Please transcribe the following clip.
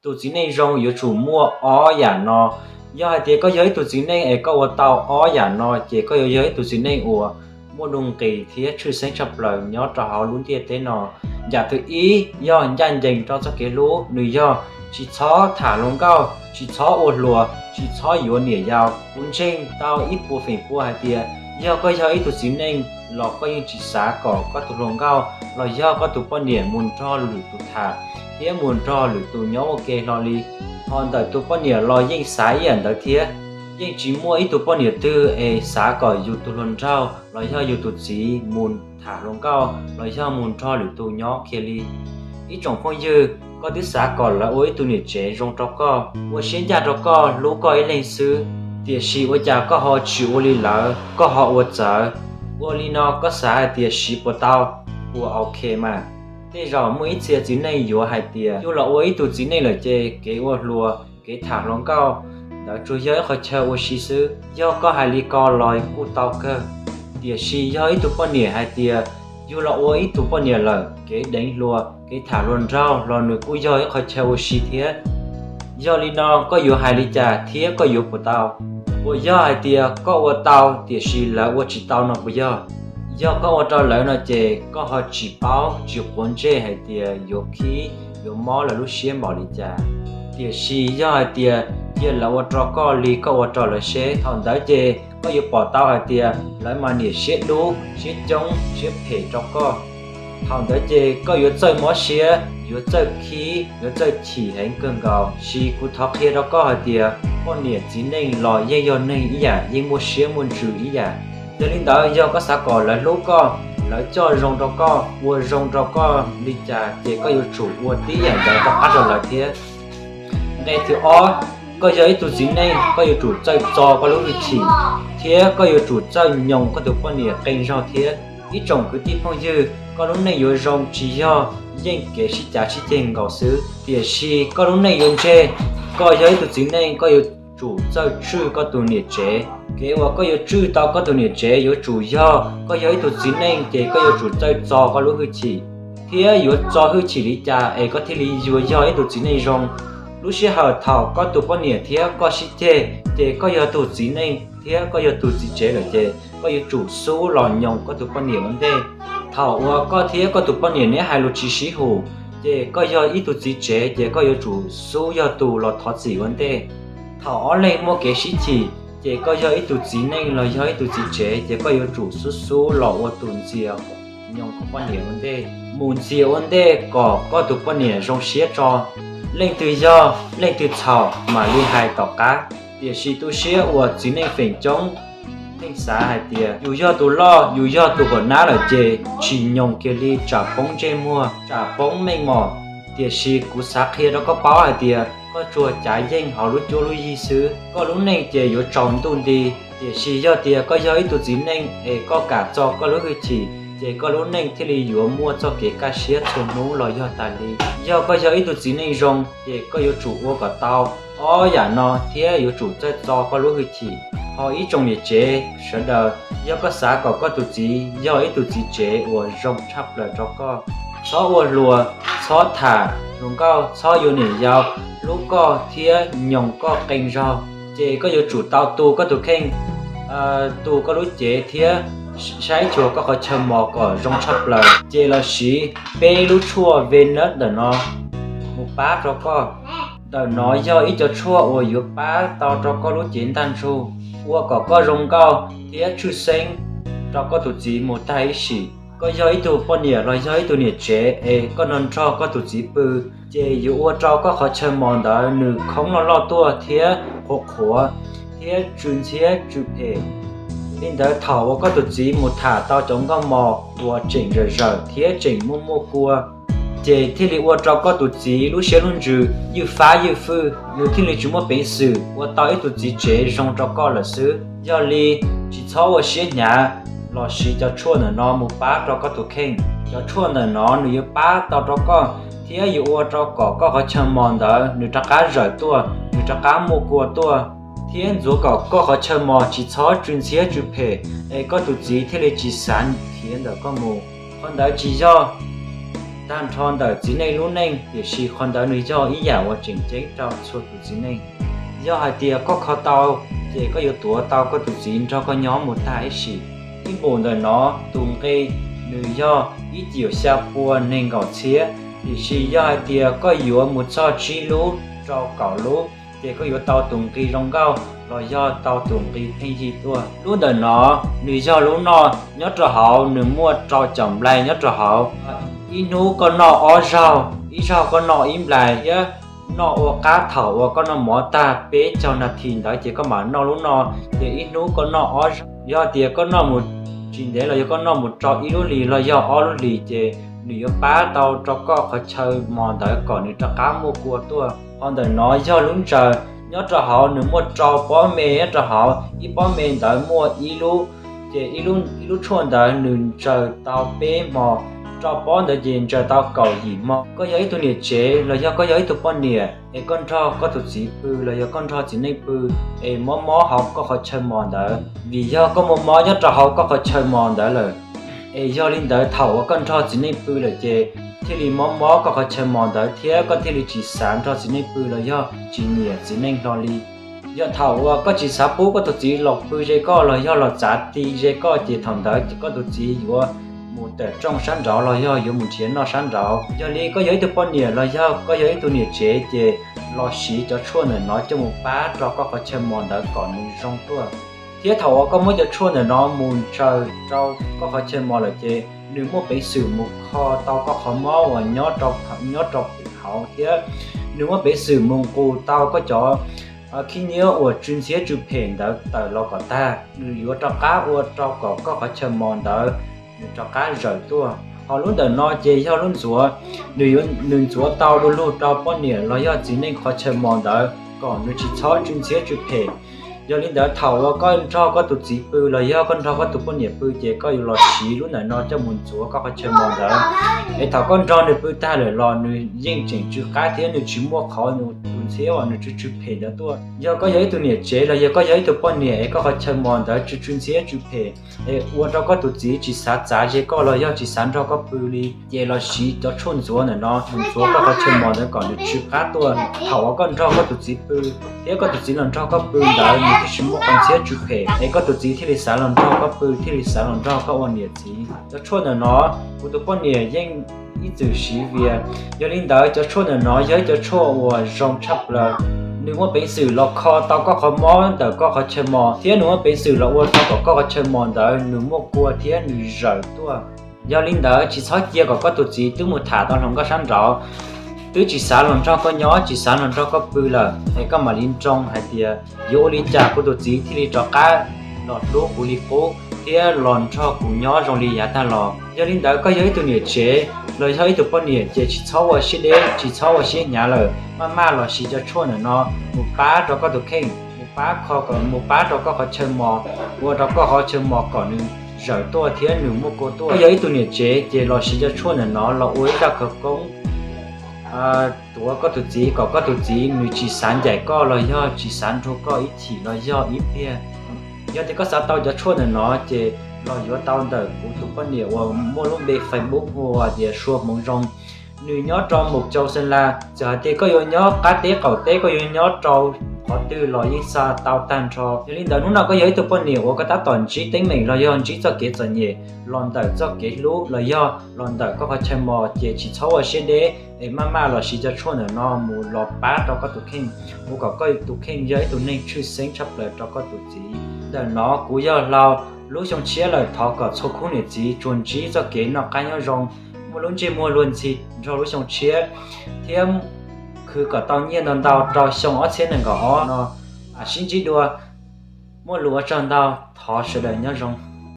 Tus txiv neej zoo yuav tsum muaj ob yam no. Yog hais tias koj yog ib tug txiv neej es koj ua tau ob yam no ces koj yuav yog ib tug txiv neej uas muaj nuj nqis thiab tshwj xeeb tshaj plaws nyob rau hauv lub ntiaj teb no. Yam thib ib yog ncaj ncees rau txoj kev hlub, nws yog tsis txhob tham hluas nkauj, tsis txhob ua hluas, tsis txhob yuav niam yau. Kuv ntseeg tau ib puas feem pua hais tias yog koj yog ib tug txiv neej los koj yeej tsis xav kom koj tus hluas nkauj los yog koj tus poj niam mus nrog lwm tus tham thiab mus nrog lwm tus nyob ua ke hlo li. Ho ntawm tus poj niam los yeej xav ib yam ntawd thiab. Yeej tsis muaj ib tug poj niam twg es xav kom yus tus hluas nraug los yog yus tus txiv mus tham hluas nkauj los yog mus nrog lwm tus nyob kiag li. Ib tsoom phooj ywg, koj twb xav kom lawv ua ib tug niam tsev zoo rau koj, ua siab ncaj rau koj, hlub koj ib leeg xwb, tiam sis ua cas koj ho tsis ua li lawv, koj ho ua txawv. Ua li no koj xav hais tias siv puas tau, puas ok mas? Tej zaum muaj ib txhia txiv neej yuav hais tias yug los ua ib tug txiv neej lawm ces kev ua hluas, kev tham hluas nkauj ntawd tsuas yog ib qhov chaw ua si xwb. Yog koj hais li ko los kuj tau kawg, tiam sis yog ib tug poj niam hais tias yug los ua ib tug poj niam lawm, kev deev hluas, kev tham hluas nraug los nws kuj yog ib qhov chaw ua si thiab. Yog li no koj yuav hais li cas thiab koj yuav puas tau? Puas yog hais tias koj ua tau tiam sis lawv ua tsis tau no puas yog? Yog koj ua rau lawv no ces koj ho tsis paub tsis quav ntsej hais tias yuav khib yuav mob lawv lub siab npaum li cas. Tiam sis yog hais tias cia lawv ua rau koj li koj ua rau lawv seb, thaum ntawd ces koj yuav pom tau hais tias lawv mas niam siab dub, siab coob, siab phem rau koj. Thaum ntawd ces koj yuav txawj mob siab, yuav txawj khib, yuav txawj chim heev kawg nkaus. Sis kuv thov qhia rau koj hais tias poj niam txiv neej los yeej yog neeg ib yam, yeej muaj siab muaj ntsws ib yam. Yog li ntawd yog koj xav kom lawv hlub koj, lawv coj zoo rau koj, ua zoo rau koj li cas ces koj yuav tsum ua tib yam ntawd rov qab rau lawv thiab. Nqe thib ob, koj yog ib tug txiv neej koj yuav tsum txawj txo koj lub hwj chim, thiab koj yuav tsum txawj nyoos koj tus poj niam qee zaug thiab. Ib tsoom kwv tij phooj ywg, koj lub neej yuav zoo tsis yog yeej kev sib cav sib ceg nkaus xwb, tiam sis koj lub neej yuav ntseg. Koj yog ib tug txiv neej koj yuav tsum txawj tswj koj tus niam tsev. Kev uas koj yuav tswj tau koj tus niam tsev yuav tsum yog koj yog ib tug txiv neej ces koj yuav tsum txawj txo koj lub hwj chim, thiab yuav txo hwj chim li cas es koj thiaj li yuav yog ib tug txiv neej zoo. Lub sij hawm thaum koj tus poj niam thiab koj sib ceg ces koj yog tus txiv neej thiab koj yog tus txiv tsev lawm ces koj yuav tsum xub los nyoos koj tus poj niam ua ntej. Thaum uas koj thiab koj tus poj niam neb hais lus tsis sib hum ces koj yog ib tug txiv tsev ces koj yuav tsum xub yog tus los thov txim ua ntej. Thaum ob leeg muaj kev sib chim ces koj yog ib tug txiv neej los yog ib tug txiv tsev ces koj yuav tsum xub xub los ua tus ntxias, nyoos koj poj niam ua ntej, mus ntxias ua ntej kom koj tus poj niam zoo siab tso. Leej twg yog leej twg txhaum mam li hais tom qab. Tiam sis tu siab uas txiv neej feem coob pheej xav hais tias yus yog tus loj, yus yog tus pom nab lawm ces tsis nyoos kiag li tsam poob ntsej muag, tsam poob meej mom. Tiam sis kuv xav qhia rau koj paub hais tias koj tsuas cav yeej hauv lub cuab lub yig xwb. Koj lub neej ces yuav tsaus ntuj nti, tiam sis yog tias koj yog ib tug txiv neej es koj kam txo koj lub hwj chim ces koj lub neej thiaj li yuav muaj txoj kev kaj siab txhua hnub los yog tas li. Yog koj yog ib tug txiv neej zoo ces koj yuav tsum ua kom tau ob yam no thiab yuav tsum txawj txo koj lub hwj chim. Ho ib tsoom niam tsev sawv daws, yog koj xav kom koj tus txiv yog ib tug txiv tsev uas zoo tshaj plaws rau koj, txhob ua hluas, txhob tham hluas nkauj, txhob yuav niam yau, hlub koj thiab nyoos koj qee zaug, ces koj yuav tsum tau tu koj tus kheej, tu koj lub cev thiab saib xyuas koj qhov chaw mos kom zoo tshaj plaws, ces los siv peb lub tshuaj Venus ntawm no mus pab rau koj. Ntawm no yog ib co tshuaj uas yuav pab tau rau koj lub cev ntaj ntsug, ua kom koj zoo nkauj thiab tshwj xeeb rau koj tus txiv mus tag ib sim. Koj yog ib tug poj niam los yog ib tug niam tsev es koj nrog nrog koj tus txiv pw, ces yuav ua rau koj qhov chaw mos ntawd nws khoob loj loj tuaj thiab qhuav qhuav thiab tsw ntxhiab tsw phem. Li ntawd thaum uas koj tus txiv mus tham tau cov nkauj mos uas tseem zawm zawm thiab tseem muaj muaj kua, ces thiaj li ua rau koj tus txiv lub siab lub ntsws ywj fab ywj fwj, nws thiaj li tsis muaj peev xwm ua tau ib tug txiv tsev zoo rau koj lawm xwb. Yog li, tsis txhob ua siab hnyav los siv cov tshuaj ntawm no mus pab rau koj tus kheej. Cov tshuaj ntawm no nws yuav pab tau rau koj thiab yuav ua rau kom koj qhov chaw mos ntawd nws rov qab zawm tuaj, nws rov qab muaj kua tuaj, thiab ntxuav kom koj qhov chaw mos tsis txhob tsw ntxhiab tsw phem, es koj tus txiv thiaj li tsis xav khiav ntawm koj mus. Qhov ntawd tsis yog tag nrho ntawm txiv neej lub neej, tiam sis qhov ntawd nws yog ib yam uas tseem ceeb rau txhua tus txiv neej. Yog hais tias koj kho tau, ces koj yuav tuav tau koj tus txiv nrog koj nyob mus tag ib sim. Ib npum ntawm no tus nqi nws yog ib ciam xya pua nees nkaum txhiab, tiam sis yog hais tias koj yuav mus txog tsib lub rau kaum lub, ces koj yuav tau tus nqi zoo nkauj los yog tau tus nqi pheej yig tuaj. Lub ntawm no nws yog lub noj, nyob rau hauv nws muaj rau caum nplai nyob rau hauv. Ib hnub koj noj ob zaug, ib zaug koj noj ib nplai thiab. Noj ua qab thaum uas koj noj mov tag peb caug nas this ntawd ces koj mam noj lub no, ces ib hnub koj noj ob zaug. Yog tias koj noj mus tsis ntev los yog koj noj mus rau ib lub hlis los yog ob lub hlis, ces nws yuav pab tau rau koj qhov chaw mos ntawd kom nws rov qab muaj kua tuaj. Qhov ntawm no yog lub ntsaws, nyob rau hauv nws muaj rau pob me nyob rau hauv, ib pob me ntawd muaj ib lub, ces ib lub tshuaj ntawd nws ntsaws tau peb hmo, rau pob ntawd ces ntsaws tau kaum yim hmo. Koj yog ib tug niam tsev los yog koj yog ib tug poj niam es koj nrog koj tus txiv pw los yog koj nrog txiv neej pw, es mob mob hauv koj qhov chaw mos ntawd, vim yog koj muaj mob nyob rau hauv koj qhov chaw mos ntawd lawm. Es yog li ntawd thaum uas koj nrog txiv neej pw lawm ces thiaj li mob mob koj qhov chaw mos ntawd thiab koj thiaj li tsis xav nrog txiv neej pw los yog tsis nyiam txiv neej hlo li. Yog thaum uas koj tsis xav pub koj tus txiv los pw ze koj los yog los txav ti ze koj ces thaum ntawd koj tus txiv yuav mus tawm rooj sab nraud los yog yuav mus nrhiav noj sab nraud. Yog li koj yog ib tug poj niam los yog koj yog ib tug niam tsev ces los siv cov tshuaj ntawm no coj mus pab rau koj qhov chaw mos ntawd kom nws zoo tuaj. Thiab thaum uas koj muab cov tshuaj ntawm no mus ntsaws rau koj qhov chaw mos lawm ces nws muaj peev xwm mus kho tau koj qhov mob uas nyob rau pem hauv thiab nws muaj peev xwm mus nqus tau koj cov khib nyiab uas tsw ntxhiab tsw phem ntawd tawm los kom tag, nws yuav rov qab ua rau kom koj qhov chaw mos ntawd nws rov qab zawm tuaj. Ho lub ntawm no ces yog lub ntxuav, nws ntxuav tau du lug rau poj niam los yog txiv neej qhov chaw mos ntawd kom nws tsis txhob tsw ntxhiab tsw phem. Yog li ntawd thaum uas koj nrog koj tus txiv pw los yog koj nrog koj tus poj niam pw ces koj yuav los siv lub ntawm no coj mus ntxuav koj qhov chaw mos ntawd. Es thaum koj nrog nws pw tag lawm los nws yeej tseem tsw qab thiab nws tsis muaj qhov tus ntxhiab uas nws tsw tsw phem ntawd tuaj. Yog koj yog ib tug niam tsev los yog koj yog ib tug poj niam es koj qhov chaw mos ntawd tsw tsw ntxhiab tsw phem es ua rau koj tus txiv tsis xav txav ze koj los yog tsis xav nrog koj pw li, ces los siv cov tshuaj ntxuav ntawm no mus ntxuav koj qhov chaw mos ntawd kom nws tsw qab tuaj. Thaum uas koj nrog koj tus txiv pw thiab koj tus txiv los nrog koj pw ntawd nws thiaj tsis muaj qhov ntxhiab tsw phem es koj tus txiv thiaj li xav los nrog koj pw thiaj li xav los nrog koj ua niam txiv. Cov tshuaj ntawm no kuv tus poj niam yeej ib txwm siv vias. Yog li ntawd cov tshuaj ntawm no yog ib cov tshuaj uas zoo tshaj plaws. Nws muaj peev xwm los kho tau koj qhov mob ntawm koj qhov chaw mos thiab nws muaj peev xwm los ua rau kom koj qhov chaw mos ntawd nws muaj kua thiab nws zawm tuaj. Yog li ntawd tsis txhob cia kom koj tus txiv twb mus tham tau hluas nkauj sab nraud, twb tsis xav los nrog koj nyob tsis xav los nrog koj pw lawm es koj mam li nroo hais tias yuav ua li cas kuv tus txiv thiaj li rov qab los hlub kuv li qub thiab los nrog kuv nyob zoo li yav tag los. Yog li ntawd koj yog ib tug niam tsev los yog ib tug poj niam ces tsis txhob ua siab deb tsis txhob ua siab hnyav lawm, maj maj los siv cov tshuaj ntawm no mus pab rau koj tus kheej, mus pab kho kom mus pab rau koj qhov chaw mos, ua rau koj qhov chaw mos kom nws zawm tuaj thiab nws muaj kua tuaj. Koj yog ib tug niam tsev ces los siv cov tshuaj ntawm no los ua ib zaj khawv koob tuav koj tus txiv kom koj tus txiv nws tsis xav ncaim koj los yog tsis xav nrug koj ib chim los yog ib pliag. Yog tias koj xav tau cov tshuaj ntawm no ces los yuav tau ntawm kuv tus poj niam uas muaj lub npe Facebook hu ua tias Sua Hmoov Zoo. Nws nyob rau Mus Cau Xeem Las. Txawm hais tias koj yuav nyob qab teb qaum teb, koj yuav nyob rau qhov twg los yeej xa tau tag nrho. Yog li ntawd hnub no koj yog ib tug poj niam uas koj tab tom ntsib teeb meem los yog ntsib txoj kev txom nyem los ntawm txoj kev hlub los yog los ntawm koj qhov chaw mos ces tsis txhob ua siab deb es maj maj los siv cov tshuaj ntawm no mus los pab rau koj tus kheej, ua kom koj tus kheej yog ib tug neeg tshwj xeeb tshaj plaws rau koj tus txiv. Ntawm no kuv yog Hlau. Lub xyoo tshiab lawm thov kom txhua khub niam txiv tsuas ntsib txoj kev noj qab nyob zoo, muaj lub ntsej muag luag ntxhi nrog lub xyoo tshiab thiab khwv kom tau nyiaj ntau ntau rau xyoo ob txhiab nees nkaum ob no. Sib ntsib dua, muaj lus ua tsaug ntau, thov sawv daws nyob zoo.